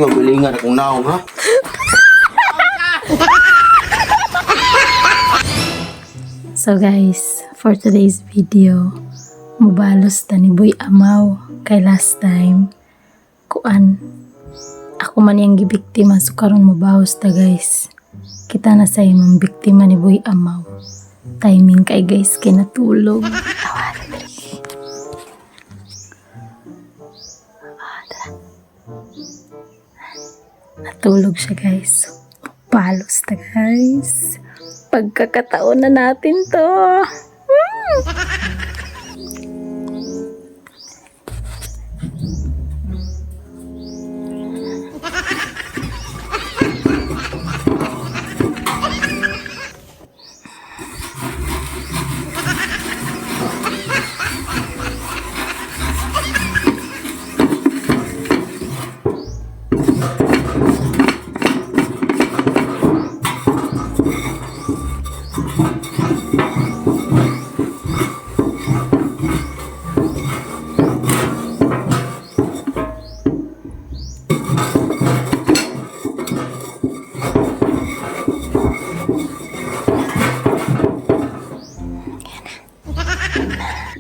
nga bilingan akong naong ha. So guys, for today's video, mubalos ta ni Boy Amaw kay last time kuan ako man yang gibiktima, so karon mubalos ta, guys. Kita na sa imong biktima ni Boy Amaw. Timing kay, guys, kay natulog. Tawa na diri. Ah, tara. Natulog siya, guys. Balos ta, guys. Pagkakataon na natin to.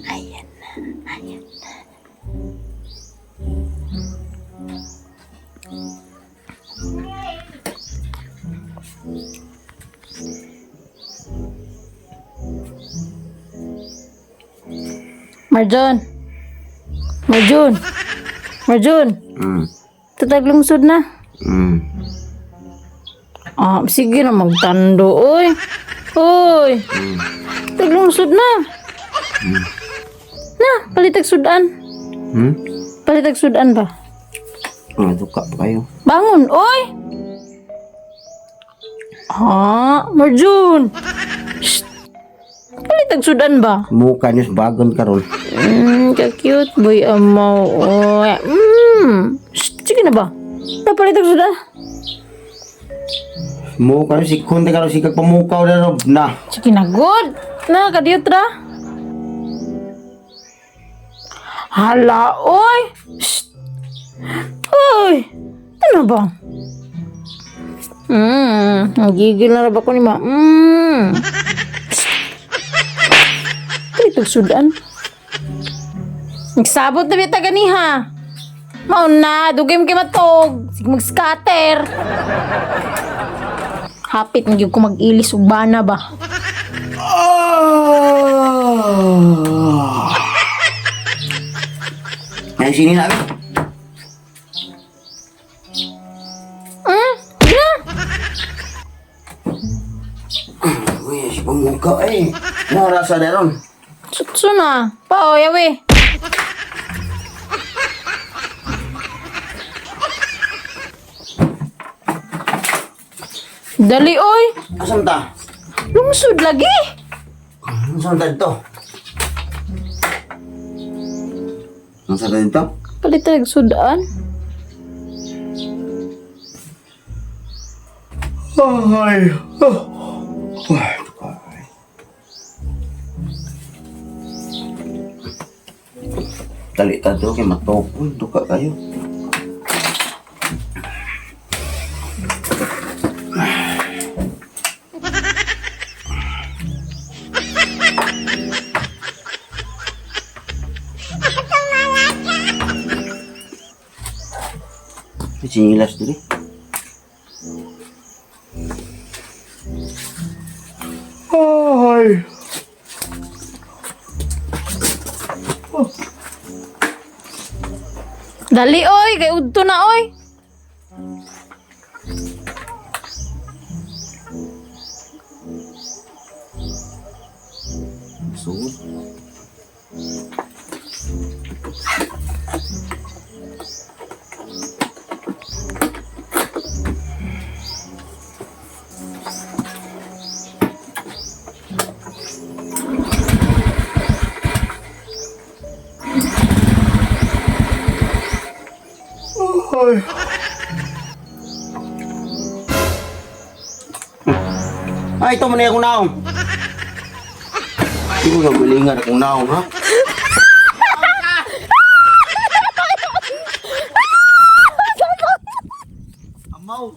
Ayan na, ayan na. Marjon! Marjon! Marjon! Tataglungsod na. Ah, sige na magtando, oy. Oy. Taglungsod na. Na, palitag sudan. Palitag sudan ba? Nga duka pa kayo. Bangon, oy! Ah, Marjun! Shh! Palitag sudan ba? Muka niyo bagon karon. Ka-cute boy amaw, oy. Shh, sige na ba? Napalitag sudan. Muka niyo sikon ta karon sikag pamukaw na rob na. Sige na, good. Na, kadiyot ra. Hala, oy! Shh! Oy! Ano ba? Nagigil na ra ba ko ni ma? Shh! Palitag sudan. Nagsabot na bita ganiha. Maon na, dugay mo kay matog. Sige mag-scatter. Hapit na gyud ko mag-ilis ug bana ba. Ah! Ay sini na. Sige na. Uy, si pamuka eh. Mo rasa daron. Sutso na. Pao, yawi. Dali, oy. Asam ta? Lungsod lagi. Asam ta dito? Asam ta dito? Palitag sudan. Ay. Oh. Ay, duka. Dali ta do kay matokon duka kayo. May Sinilas diri. Ay. Dali, oy. Kay udto na, oy. Sugod. Ay, ito man akong naong. Hindi ko gabalingan akong naong, ha? Amaw.